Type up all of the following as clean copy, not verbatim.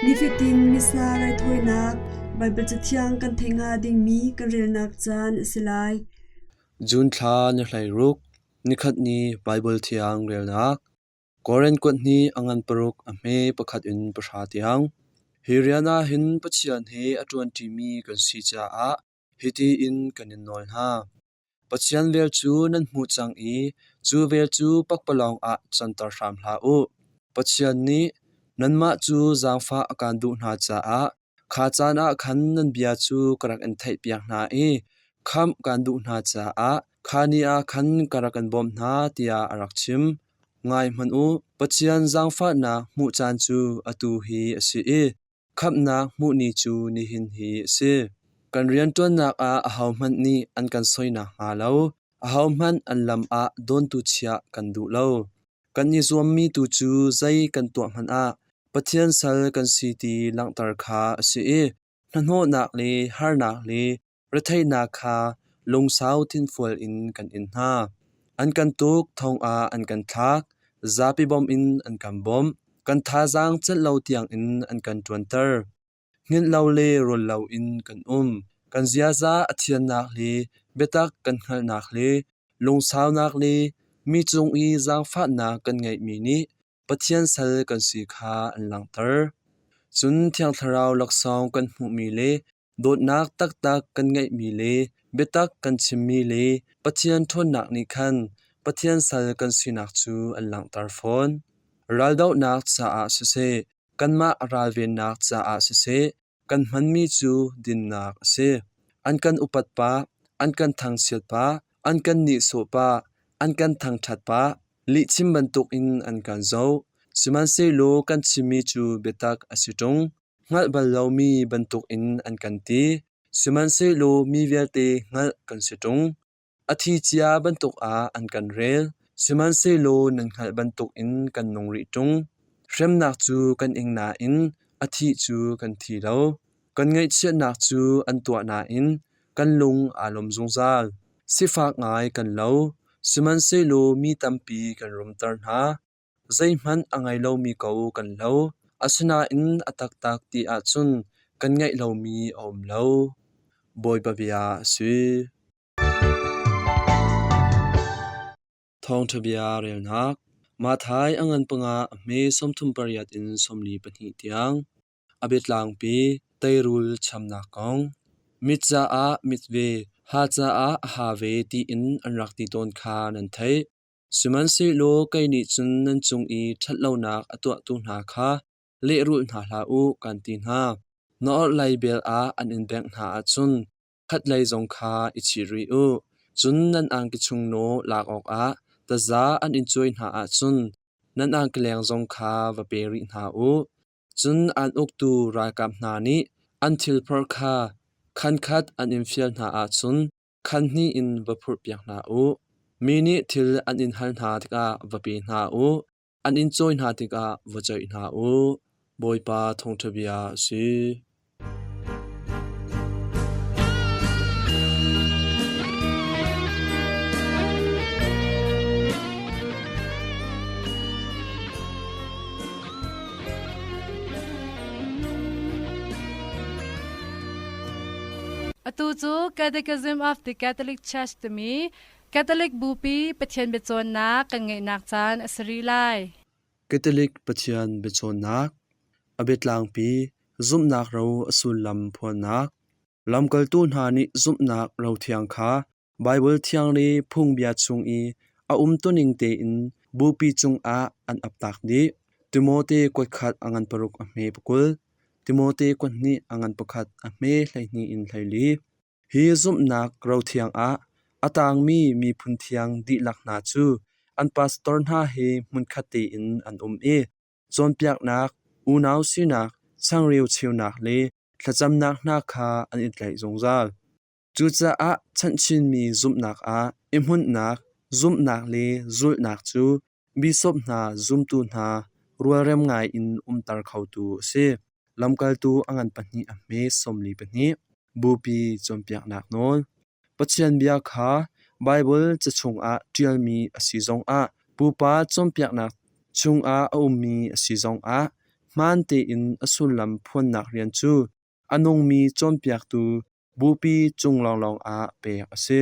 Nifatin Missa raithawinak Baibal Cathiang kan theih hnga dingmi kan relnak caan a si lai. June thla ni 16, nikhat ni Baibal Thiang relnak. Korin kuat hnih a ngan paruk a hme pakhat in pahra tiang. Hi rian ah hin Pathian he a ṭuanṭimi kan si caah hiti in kan in nawl hna. Pathian vel cu nan hmuh cang i cu vel cu pakpalawng ah canter hram hlah u. Pathian nih nanmah cu zaangfah a kaan duh hna caah kha caan ah khan nan bia cu ka rak in theihpiak hna i khamh kaan duh hna caah kha ni ah khan ka rak in bawmh hna tiah a rak chim. Ngai hmanh u, Pathian zaangfahnak hmuh caan cu atu hi a si i Khamhnak hmuh ni cu nihin hi a si. Kan rianṭuannak ah ahohmanh nih an kan soi nakhnga lo, ahohmanh an lam ah dawntu chiah kan duh lo. Kan i zuammi tu cu zei kan tuah hmanh ah Pathian sal kan si ti langhter kha a si i hnahnawhnak le harnak le Retheihnak kha lungsau thinfual in kan in hna. An kan tuk thong ah an kan thlak, zapi bawmh in an kan bawmh, kan thazaang celh lo tiangin an kan ṭuanter. Hngilh lo le rawl loin kan um. Kan ziaza a thiannak le biatak kan hngalhnak le lungsaunak le mi cung i zaangfahnak kan ngeihmi nih Pathian sal kan si kha an langhter. Cun Thiang Thlarau laksawng kan hmuhmi le Dawtnak taktak kan ngeihmi le biatak kan chimmi le Pathian ṭhawnnak nih khan Pathian sal kan sinak cu an langhter fawn. Raldohnak caah siseh, kanmah ralvennak caah siseh, kan hmanmi cu dinnak a si. An kan upat pah, an kan thangchiat pah, an kan nihsawh pah, an kan thangṭhat pah, lihchim bantukin an kan zoh. Sihmanhsehlaw kan chimmi cu biatak a si ṭung. Hngalh bal lomi bantukin an kan ti, sihmanhsehlaw mi vialte hngalh kan si ṭung. A thi cia bantuk ah an kan rel, sihmanhsehlaw nan hngalh bantukin kan nung rih ṭung. Hremnak cu kan ing nain a thih cu kan thi lo. Kan ngaihchiatnak cu an tuah nain kan lung aa lawm zungzal. Sifak ngai kan lo, sihmanhsehlaw mi tampi kan rumter hna. Zeihmanh a ngei lomi ko kan lo, asinain a taktak ti ahcun kan ngeih lomi a um lo. Bawipa bia a si. Thawngṭha bia relnak Matthai a ngan panga a hme 38 in 42 tiang. A biatlangpi teirul chamnak kong. Mit caah mit ve, ha caah a ha ve tiin an rak ti tawn kha nan theih. Sihmanhsehlaw kei nih cun nan cung i ṭhat lonak a tuahtu hna kha lehrulh hna hlah u, kaan ti hna. Na orhlei bel ah an in bengh hna ahcun khatlei zong kha i chih rih u. Cun nan angki chung naw lak awkah taza an in cuai hna ahcun nan angkileng zong kha va pe rih hna u. Cun an uktu ralkap hna nih an thilphor kha khankhat an in fial hna ahcun khan hnih in va phurhpiak hna u. Mi nih thil an in hal hna tikah va pe hna u; an in cawi hna tikah va coih hna u. Bawipa thawngṭha bia a si. Atu cu Catechism of the Catholic Church timi Catholic Bupi Pathian biacawnnak kan ngeihnak caan a si rih lai. Catholic Pathian biacawnnak, a biatlangpi, zumhnak ro a sullam phuannak, lamkaltu hna nih zumhnak rothiang kha Baibal thiang le phungbia chung i a umtuning tein bupi cungah an aptak dih. Timote kuatkhat a ngan paruk a hme pakul, Timote kuathnih a ngan pakhat a hme 12 in 14. Hi zumhnak rothiang ah a tangmi miphun thiang dihlak hna cu an pastor hna he hmunkhat tein an um i cawnpiaknak, unau sinak, changreu cheunak le thlacamnak hna kha an i tlaih zungzal. Cucaah chanhchinmi zumhnak ah i hmunhnak, zumhnak le zulhnak cu bishop hna zumtu hna rualrem ngai in umter khotu a si. Lamkaltu a ngan pahnih a hme 42. Bupi cawnpiaknak nawl. Pathian bia kha Baibal ca chungah ṭialmi a si zongah pupa cawnpiaknak chungah a ummi a si zongah. Hmaan tein a sullam phuannak rian cu a nungmi cawnpiaktu bupi cung lawnglawng ah pek a si.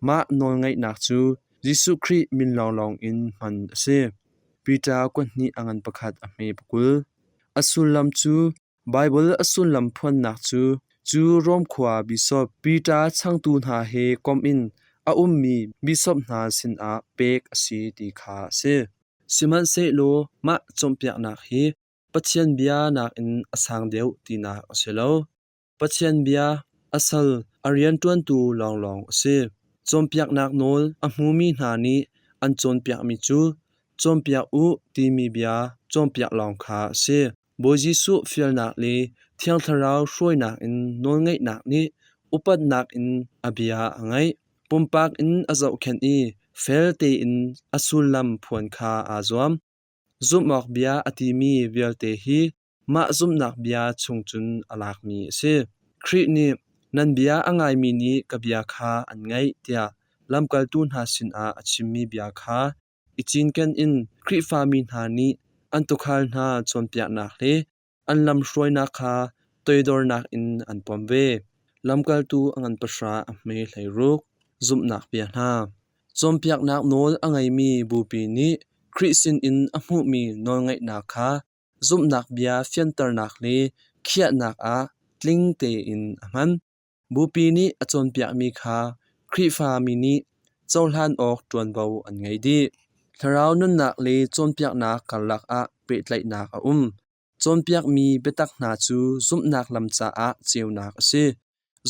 Mah nawlngeihnak cu Jesuh Khrih min lawnglawng in hman a si. Peter kuathnih a ngan pakhat a hme pakul. A sullam cu Baibal a sullam phuannak cu cu Rom khua bishop Peter changtu hna he komh in a ummi bishop hna sinah pek a si ti kha a si. Sihmanhsehlaw mah cawnpiaknak hi Pathian bia nakin a sang deuh tinak a si lo. Pathian bia a sal a rianṭuantu lawnglawng a si. Cawnpiaknak nawl a hmumi hna nih an cawnpiakmi cu cawnpiak u timi bia cawnpiak lawng kha a si. Bawi Jesuh fialnak le Thiang Thlarau hruainak in nawlngeihnak nih upatnak in a bia a ngaih. Pumpak in a zohkhenh i fel tein a sullam phuan kha aa zuam. Zumh awk bia a timi vialte hi mah zumhnak bia chung cun a lakmi a si. Khrih nih nan bia a ngaimi nih ka bia kha an ngaih tiah lamkaltu hna sinah a chimmi bia kha i cinken in Khrihfami hna nih an tuukhal hna cawnpiaknak le an lamhruainak kha toidornak in an pom ve. Lamkaltu a ngan pahra a hme 16 Zumhnak bia hna. Cawnpiaknak nawl a ngeimi bupi nih Khrih sinin a hmuhmi nawlngeihnak kha zumhnak bia fianternak le khiahnak ah tling tein a hman. Bupi nih a cawnpiakmi kha Khrihfami nih cohlan awk ṭuanvo an ngei dih. Thlarau nunnak le cawnpiaknak karlak ah pehtlaihnak a um. Cawnpiakmi biatak hna cu zumhnak lam caah ceunak a si.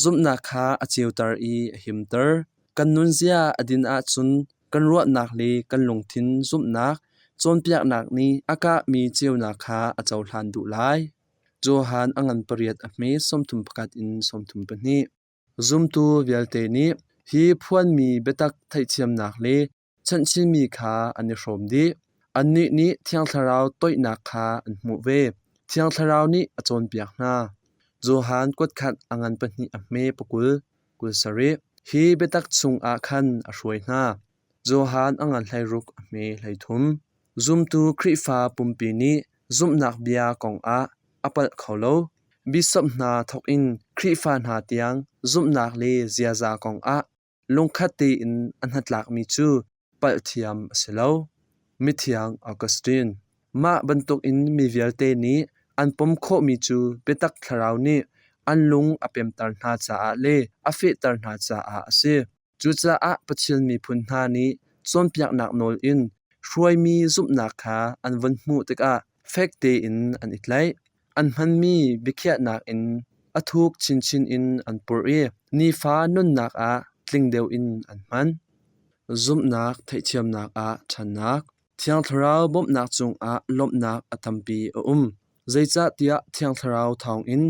Zumhnak kha a ceuter i a himter. Kan nunzia a din ahcun kan ruahnak le kan lungthin zumhnak cawnpiaknak nih a kahmi ceunak kha a cohlan duh lai. Johan a ngan pariat a hme 31 in 32. Zumtu vialte nih hi phuanmi biatak theihthiamnak le chanhchinmi kha an i hrawm dih. Annih nih Thiang Thlarau toihnak kha an hmuh ve. Thiang Thlarau nih a cawnpiak hna. Johan kuatkhat a ngan pahnih a hme pakul, 27. Hi biatak chungah khan a hruai hna. Johan a ngan 16 a hme 33. Zumtu Khrihfa pumpi nih zumhnak bia kongah a palh kho lo. Bishop hna thawkin Khrihfa hna tiang zumhnak le ziaza kongah lungkhat tein a hnatlakmi cu palh thiam a si lo. Mithiang Augustine. Mah bantukin mi vialte nih an pom khawhmi cu biatak thlarau nih an lung a pemter hna caah le a fehter hna caah a si. Cucaah Pathian miphun hna nih cawnpiaknak nawl in hruaimi zumhnak kha an vun hmuh tikah fek tein an i tlaih. An hmanmi biakhiahnak in a thuk chinchin in an purh i nifa nunnak ah tling deuh in an hman. Zumhnak theihthiamnak ah ṭhannak. Thiang Thlarau bawmhnak cungah lawmhnak a tampi a um. Zeicahtiah Thiang Thlarau thawngin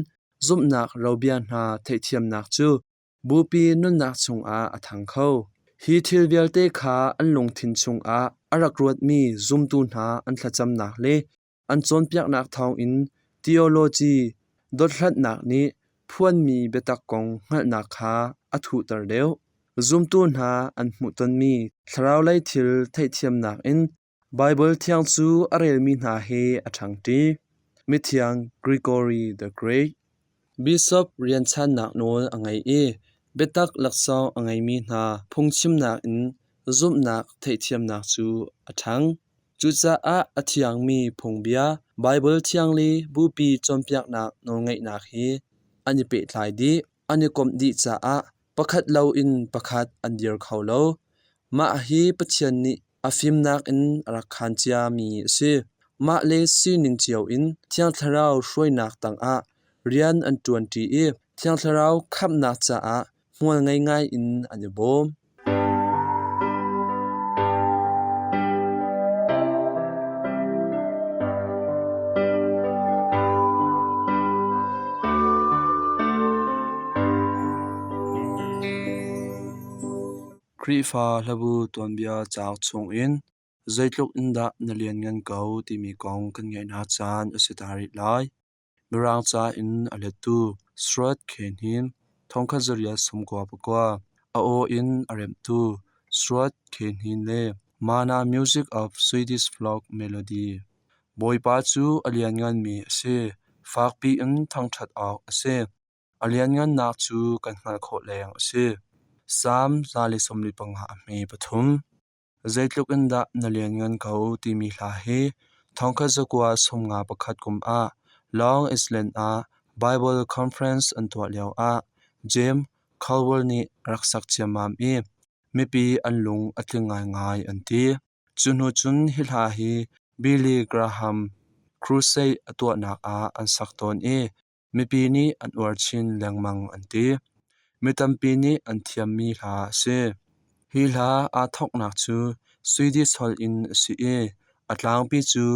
zumhnak robia hna theihthiamnak cu Bupi nunnak chungah a ṭhang kho. Hi thil vialte kha an lungthin chungah a rak ruatmi zumtu hna an thlacamnak le an cawnpiaknak thawngin theology dothlatnak nih phuanmi biatak kong hngalhnak kha a thuhter deuh. Zumtu hna an hmuhtonmi thlaraulei thil theihthiamnak in Baibal Thiang cu a relmi hna he a ṭhangṭi. Mithiang Gregory the Great, Bishop rianchannak nawl a ngei i biatak laksawng a ngeimi hna phungchimnak in zumhnak theihthiamnak cu a ṭhang. Cucaah a thiangmi phungbia, Baibal Thiang le Bupi cawnpiaknak nawlngeihnak hi an i pehtlai dih, an i komh dih caah pakhat loin pakhat an dir kho lo. Mah hi Pathian nih a fimnak in a rak khaan ciami a si. Mah le sining cio in Thiang Thlarau hruainak tangah rian an ṭuanṭi i Thiang Thlarau khamhnak caah hmual ngei ngai in an i bawm. Khrihfa hlabu tuanbia cauk chungin zeitluk in dah na lianngan ko timi kong kan ngaih hna caan a si ta rih lai. Mirang ca in a lettu Stuart Kane thongkhat zariat 99, a aw in a remhtu Stuart Kane le Mana Music of Swedish Folk Melody. Bawipa cu a liannganmi a si, fakpi in thangṭhat awk a si. A lianngannak cu kan hngalh khawh leng a si. Salm 145 a hme pathum. Zeitluk in dah na lianngan ko timi hla hi thongkhat zakua 51 kum ah Long Island ah Bible Conference an tuah lioah James Caldwell nih a rak sak ciammam i mipi an lung a tling ngaingai an ti. Cu hnu cun hi hla hi Billy Graham Crusade a tuahnak ah an sak tawn i mipi nih an uar chin lengmang an ti. Mi tampi nih an thiammi hla a si. Hi hla aa thawknak cu Swedish holh in a si i a tlangpi cu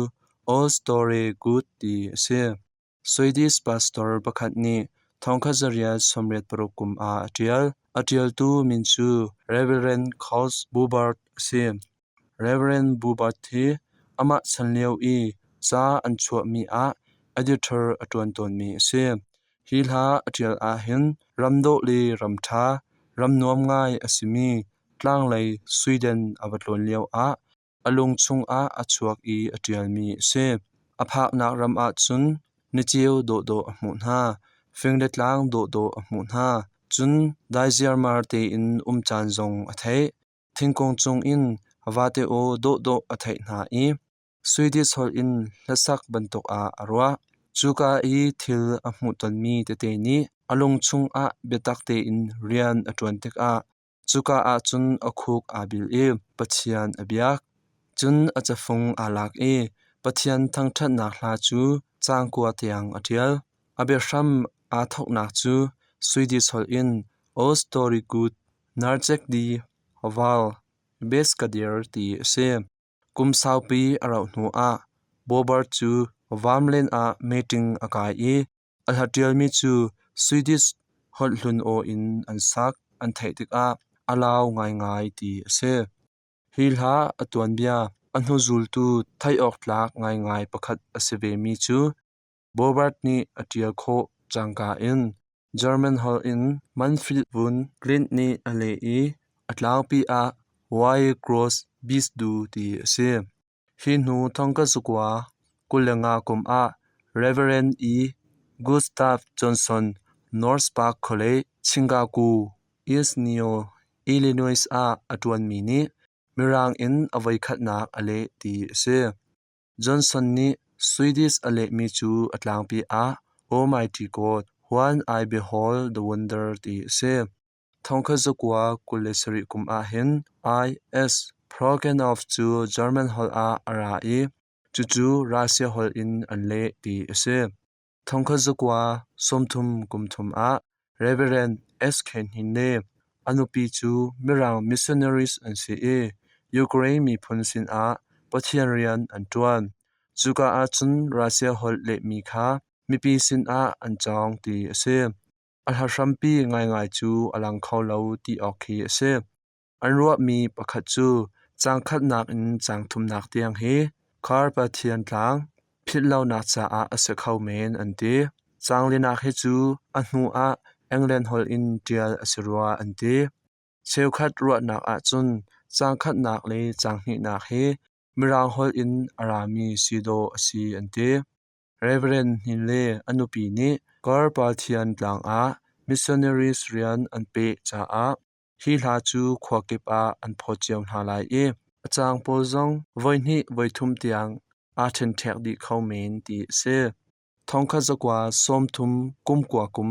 All Story Good ti a si. Swedish pastor pakhat nih thongkhat zariat 86 kum ah a ṭial. A ṭialtu min cu Reverend Carl Bubert a si. Reverend Bubert hi amah chan lio i ca an chuahmi ah editor a ṭuan tawnmi a si. Hi hla a ṭial ahhin ram dawh le ram ṭha, ram nuam ngai a simi tlanglei Sweden a va tlawn lioah a lung chungah a chuak i a ṭialmi a si. A phaknak ram ahcun niceu dawhdawh a hmuh hna, fing le tlang dawhdawh a hmuh hna, cun daiziarmar tein um caan zong a theih. Thingkung cungin vate aw dawhdawh a theih hna i Swedish holh in hlasak bantuk ah a ruah. Cuka i thil a hmuhtonmi tete nih a lung chungah biatak tein rian a ṭuan tikah cuka ah cun a khuk aa bil i Pathian a biak. Cun a cafung aa lak i Pathian thangṭhatnak hla cu caang kua tiang a ṭial. A biahram aa thawknak cu Swedish holh in O Story Good Narcek di Val Beskadir ti a si. Kum saupi a rauh hnuah Bobert cu Vamlen ah meeting a kai i a hlaṭialmi cu Swedish holh hlun aw in an sak an theih tikah a lau ngaingai ti a si. Hi hla a tuanbia a hnuzultu theih awk tlak ngaingai pakhat a si vemi cu Bobert nih a ṭial khawh cangka in German holh in Manfred von Glint nih a leh i a tlangpi ah Wie groß bist du ti a si. Hi hnu thongkhat zakua 25 kum ah Reverend E. Gustav Johnson, North Park College, Chicago, Illinois, Illinois ah a ṭuanmi nih Mirang in a voikhatnak a leh ti a si. Johnson nih Swedish a lehmi cu a tlangpi ah Almighty God, when I behold the wonder ti a si. Thongkhat zakua 27 kum ahhin I.S. Prokhanov cu German holh ah a ra i cucu Russia holh in an leh ti a si. Thongkhat zakua 30 kum thum ah Reverend S. K. Hnin le a nupi cu Mirang missionaries an si i Ukraine miphun sinah Pathian rian an ṭuan. Cuka ahcun Russia holh lehmi kha mipi sinah an cawng ti a si. A hla hrampi ngaingai cu a lang kho lo ti awk khi a si. An ruahmi pakhat cu caang khatnak in caang thumnak tiang hi Carpathian Tlang philhlonak caah a si kho men an ti. Caang linak hi cu a hnu ah England holh in ṭial a si rua an ti. Cheukhat ruahnak ahcun caang khatnak le caang hnihnak hi Mirang holh in a rami si dawh a si an ti. Reverend Hnin le a nupi nih Carpathian Tlang ah missionaries rian an peh caah Hi hla cu khua kip ah an phawt cio hna lai i a caang pawl zong voihnih voithum tiang aa ṭhenṭhek dih kho men ti a si. Thongkhat zakua 30 kum kua kum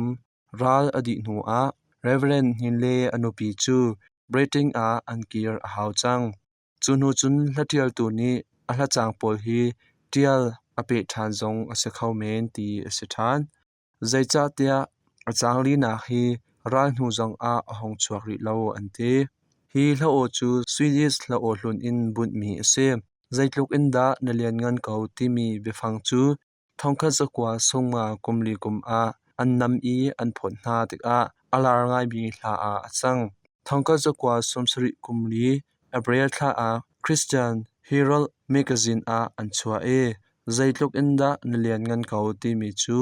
ral a dih hnu ah Reverend Hnin le a nupi cu Britain ah an kir a hau cang. Cu hnu cun hlaṭialtu nih a hlacaang pawl hi ṭial a peh ṭhan zong a si kho men ti a si ṭhan. Zeicahtiah a caang linak hi ral hnu zongah a hung chuak rih lo an ti. Hi hla aw cu Swedish hla aw hlun in bunhmi a si. Zeitluk in dah na lianngan ko timi biafang cu thongkhat zakua sungma kum li kum ah an nam i an phawt hna tikah a lar ngaimi hla ah a cang. Thongkhat zakua 70 kum li April thla ah Christian Herald mekazin ah an chuah i Zeitluk in dah na lianngan ko timi cu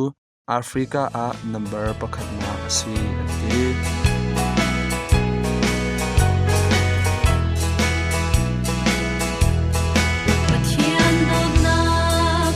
Africa ah nambar pakhatnak a si an ti. Pathian dawtnak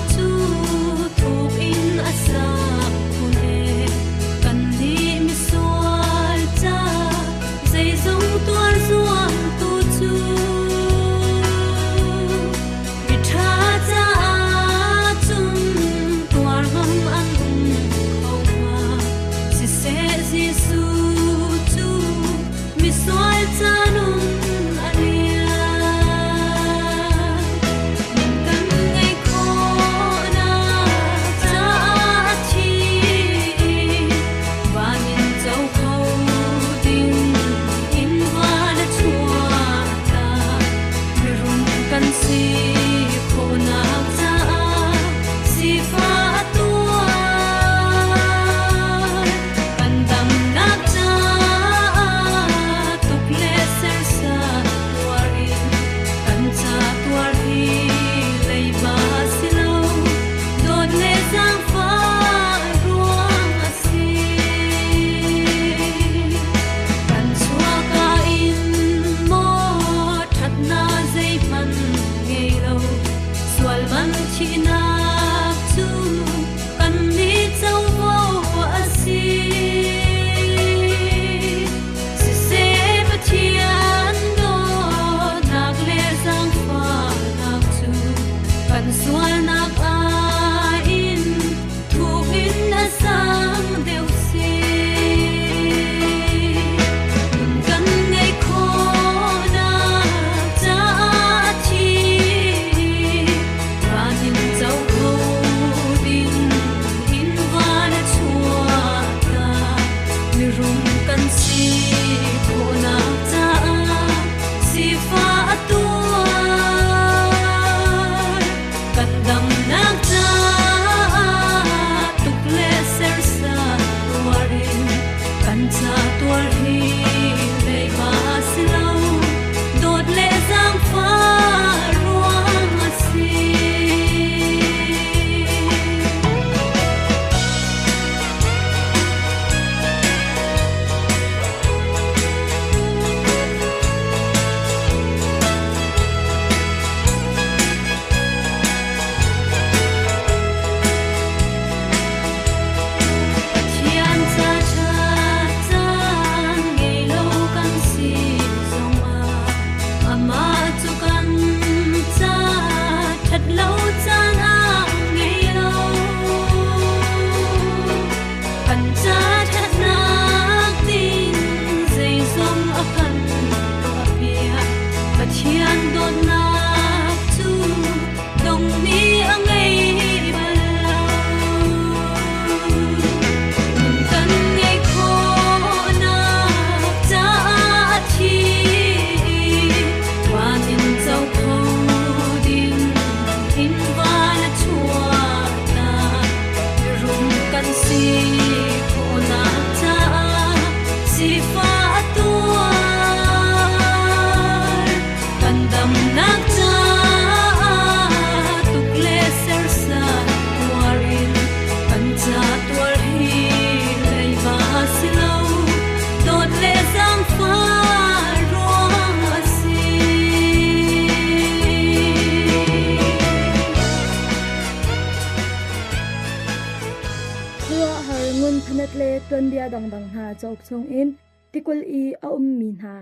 Khuaruahhar ngun phanet le tuanbia dangdang hna cauk chungin tikulh i a ummi hna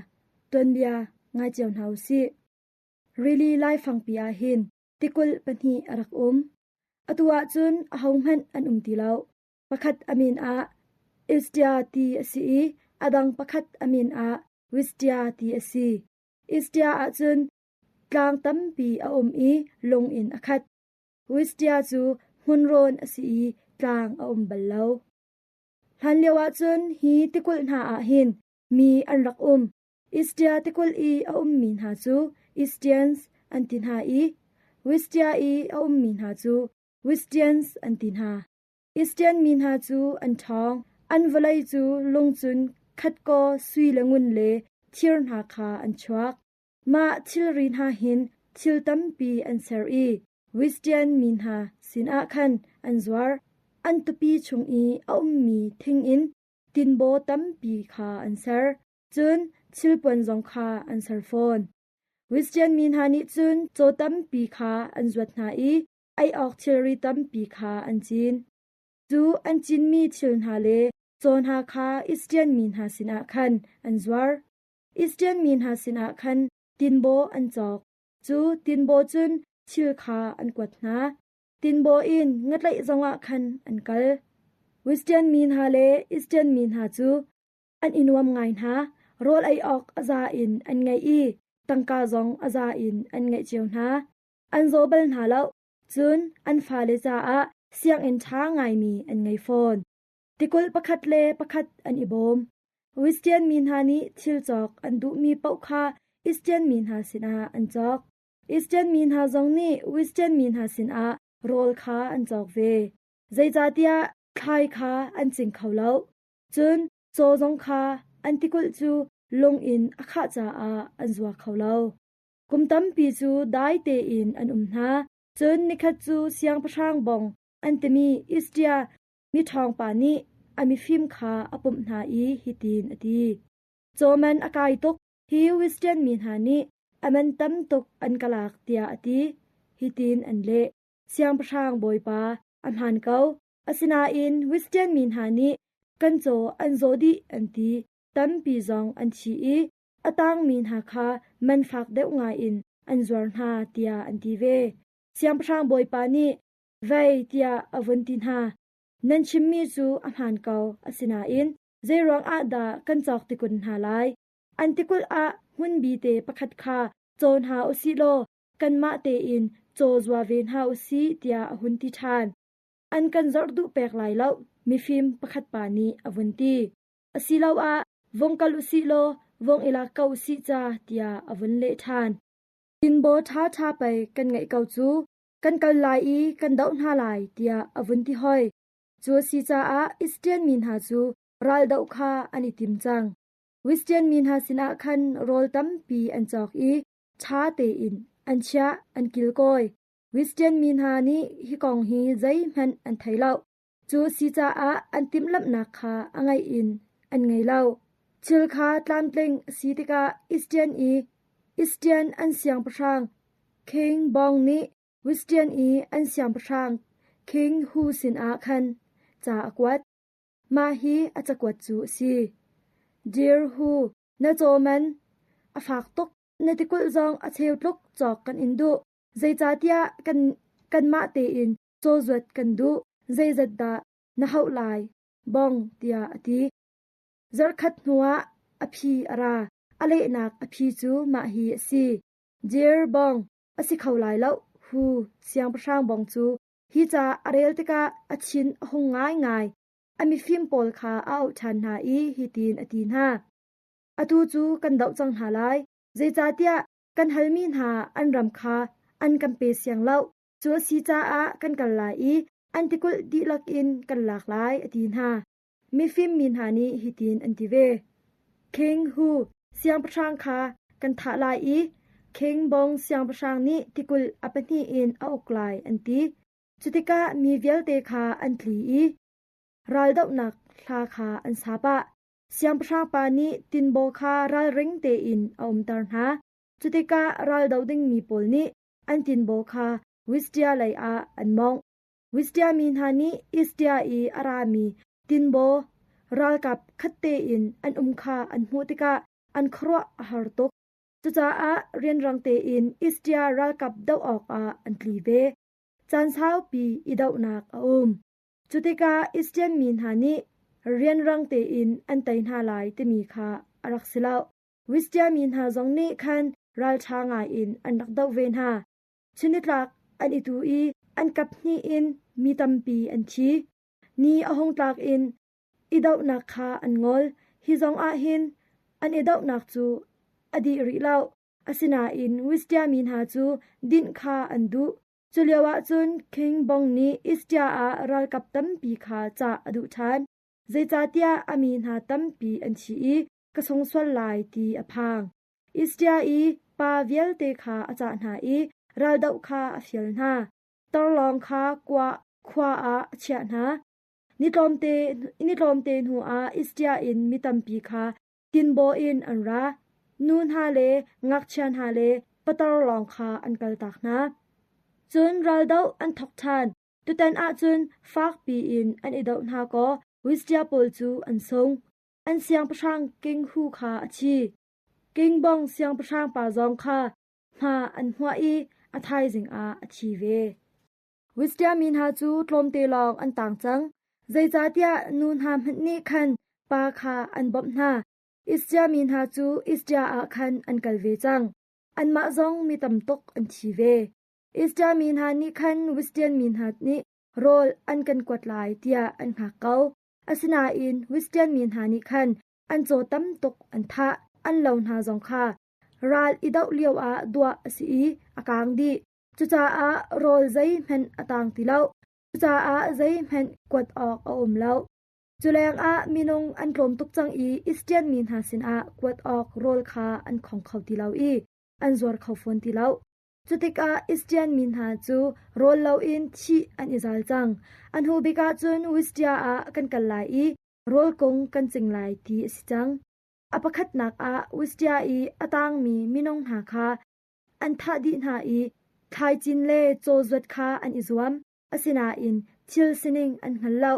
tuanbia ngai cio hna u sih. Rili laifangpi ah hin tikulh pahnih a rak um. Atu ahcun ahohmanh an um ti lo. Pakhat a min ah Istia ti a si i a dang pakhat a min ah Wistia ti a si. Istia ahcun tlang tampi a um i lung in a khat. Wistia cu hmunrawn a si i tlang a um bal lo. Hlanlio ahcun hi tikulh hna ah hin mi an rak um. Istia tikulh i a ummi hna cu Istians an ti hna i Wistia i a ummi hna cu Wistians an ti hna. Istian mi hna cu an ṭhawng. An vawlei cu lung cun khatkaw sui le ngun le thir hna kha an chuak. Mah thilri hna hin thil tampi an ser i Wistian mi hna sinah khan an zuar. An tupi chung i a ummi thing in tinbaw tampi kha an ser, cun thilpuan zong kha an ser fawn. Wistian mi hna nih cun caw tampi kha an zuat hna i ei awk thilri tampi kha an cin. Cu an cinmi thil hna le caw hna kha Istian mi hna sinah khan an zuar. Istian mi hna sinah khan tinbaw an cawk. Cu tinbaw cun thil kha an kuat hna. Tinbaw in ngatlaih zongah khan an kal. Wistian mi hna le Istian mi hna cu an i nuam ngai hna. Rawl ei awk a za in an ngei i tangka zong a za in an ngeih cio hna. An zaw bal hna lo, cun an fale caah sianginn ṭha ngaimi an ngei fawn. Tikulh pakhat le pakhat an i bawm. Wistian mi hna nih thil cawk an duhmi paoh kha Istian mi hna sinah an cawk. Istian mi hna zong nih Wistian mi hna sinah rawl kha an cawk ve. Zeicahtiah thlai kha an cing kho lo. Cun caw zong kha an tikulh cu lung in a khah caah an zua kho lo. Kum tampi cu dai tein an um hna. Cun nikhat cu siangpahrang bong an timi Istia miṭhawngpa nih a mifim kha a pumh hna i hitin a ti: Caw man a kai tuk, hi Western mi hna nih a man tam tuk an ka lak tiah a ti. Hitin an leh: Siangpahrang bawipa, a hmaan ko. Asinain Western mi hna nih kan caw an zaw dih an ti. Tampi zong an thi i a tangmi hna kha man fak deuh ngaiin an zuar hna tiah an ti ve. Siangpahrang bawipa nih vei tiah a vun ti hna. Nan chimmi cu a hmaan ko, asinain zeiruang ah dah kan cawk ti kun hna lai? An tikulh ah hmun bite pakhat kha caw hna u sih law kanmah tein caw zua ve hna u sih tiah a hun ti ṭhan. An kan zorh duh pek lai lo, mifim pakhat pa nih a vun ti. Asiloah vung kal u sih law vung i lak ko u sih ca tiah a vun leh ṭhan. Tinbaw ṭhaṭha pei kan ngeih ko cu, kan kal lai i kan doh hna lai tiah a vun ti hoi. Cu a si caah Istian mi hna cu raldoh kha an i tim cang. Wistian mi hna sinah khan rawl tampi an cawk i ṭha tein an chiah an kilkawi. Wistian mi hna nih hi kong hi zeihmanh an thei lo. Cu a si caah an timhlamhnak kha a ngaih in an ngei lo. Thil kha tlamtling a si tikah Istian i Istian an siangpahrang King Bong nih Wistian i an siangpahrang King Hu sinah khan ca a kuat. Mah hi a cakuat cu a si. Dear Hu, na caw man a fak tuk, na tikulh zong a cheu tluk cawk kan in duh. Zeicahtiah kan kanmah tein cawzuat kan duh, zeizat dah na hauh lai, bong tiah a ti. Zarhkhat hnuah a phi a ra. A lehnak a phi cu mah hi a si. Dear bong, a si kho lai lo, hu siangpahrang bong cu hi ca a rel tikah a thin a hung ngaingai. A mifim pawl kha a auh ṭhan hna i hitin a ti hna. Atu cu kan doh cang hna lai, zeicahtiah kan halmi hna an ram kha an kan pe siang lo. Cu a si caah kan kal lai i an tikulh dihlak in kan lak lai, a ti hna. Mifim mi hna nih hitin an ti ve. King Hu siangpahrang kha kan thah lai i King Bong siangpahrang nih tikulh a pahnih in a uk lai an ti. Cutikah mi vialte kha an tli i raldohnak hla kha an sa pah. Siangpahrang pa nih tinbaw kha ralring tein a umter hna. Cutikah raldo dingmi pawl nih an tinbaw kha Wistia lei ah an mawngh. Wistia mi hna nih Istia i a rami tinbaw ralkap khat tein an um kha an hmuh tikah an khuaruah a har tuk. Cucaah rianrang tein Istia ralkap doh awkah an tli ve. Caan saupi i dohnak a um. Cu tikah Istian mi hna nih rianrang tein an tei hna lai timi kha a rak si lo. Wistia mi hna zong nih khan ralṭha ngaiin an rak doh ve hna. Chunitlak an i tu i an kap hnih in mi tampi an thi. Ni a hung tlak in i dohnak kha an ngol. Hi zong ah hin an i dohnak cu a dih rih lo. Asinain Wistia mi hna cu dinh kha an duh. Cu lioah cun King Bong nih Istia ah ralkap tampi kha cah a duh ṭhan. Zeicahtiah a mi hna tampi an thi i ka sung sual lai ti a phang. Istia i pa vialte kha a cah hna i raldoh kha a fial hna. Tarlawng kha khua ah a chiah hna. Ni tlawmte hnuah Istia in mi tampi kha tinbaw in an ra. Nu hna le ngakchia hna le patar lawng kha an kaltak hna. Cun raldoh an thawk ṭhan. Tutan ah cun fakpi in an i doh hna kaw Wistia pawl cu an sung. An siangpahrang King Hu kha a thi. King Bong siangpahrang pa zong kha hma an hmuah i a thaizing ah a thi ve. Wistia mi hna cu tlawmte lawng an tang cang, zeicahtiah nu hna hmanh nih khan pa kha an bawmh hna. Istia mi hna cu Istia ah khan an kal ve cang. Anmah zong mi tam tuk an thi ve. Istia mi hna nih khan Wistian mi hna nih rawl an kan kuat lai tiah an hngak ko. Asinain Wistian mi hna nih khan an caw tam tuk an thah, an lo hna zong kha ral i doh lioah duah a si i a kaang dih. Cucaah rawl zeihmanh a tang ti lo. Cucaah zeihmanh kuat awk a um lo. Cu lengah minung an tlawm tuk cang i Istian mi hna sinah kuat awk rawl kha an khong kho ti lo i an zuar kho fawn ti lo. Cutikah Istian mi hna cu rawl loin thih an i zal cang. A hnu bik ah cun Wistia ah kan kal lai i rawl kung kan cing lai ti a si cang. A pakhatnak ah Wistia i a tangmi minung hna kha an thah dih hna i thlaicin le caw zuat kha an i zuam. Asinain thil sining an hngal lo.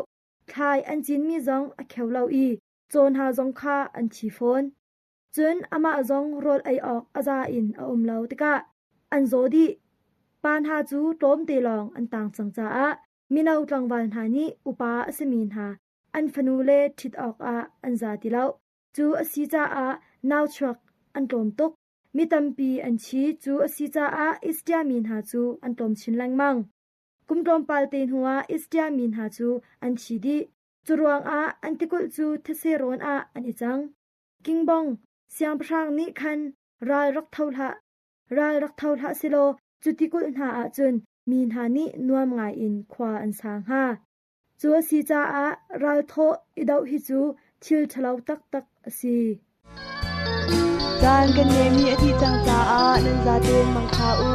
Thlai an cinmi zong a kheu lo i caw hna zong kha an thi fawn. Cun amah zong rawl ei awk a za in a um lo tikah an zaw dih. Pa hna cu tlawmte lawng an tang cang caah mino tlangval hna nih upa a simi hna an fanule ṭhit awkah an za ti lo. Cu a si caah nauchuak an tlawm tuk. Mi tampi an thi. Cu a si caah Istia mi hna cu an tlawm chin lengmang. Kum tlawmpal te hnuah Istia mi hna cu an thi dih. Cu ruangah an tikulh cu thetse rawn ah an i cang. Kingbong siangpahrang nih khan ral rak tho hlah, ral rak tho hlah selaw cu tikulh hna ah cun mi hna nih nuam ngaiin khua an sa hnga. Cu a si caah ralthawh i doh hi cu thil ṭhalo taktak a si. Caan kan ngeihmi a dih cang caah nan zatein mangṭha u.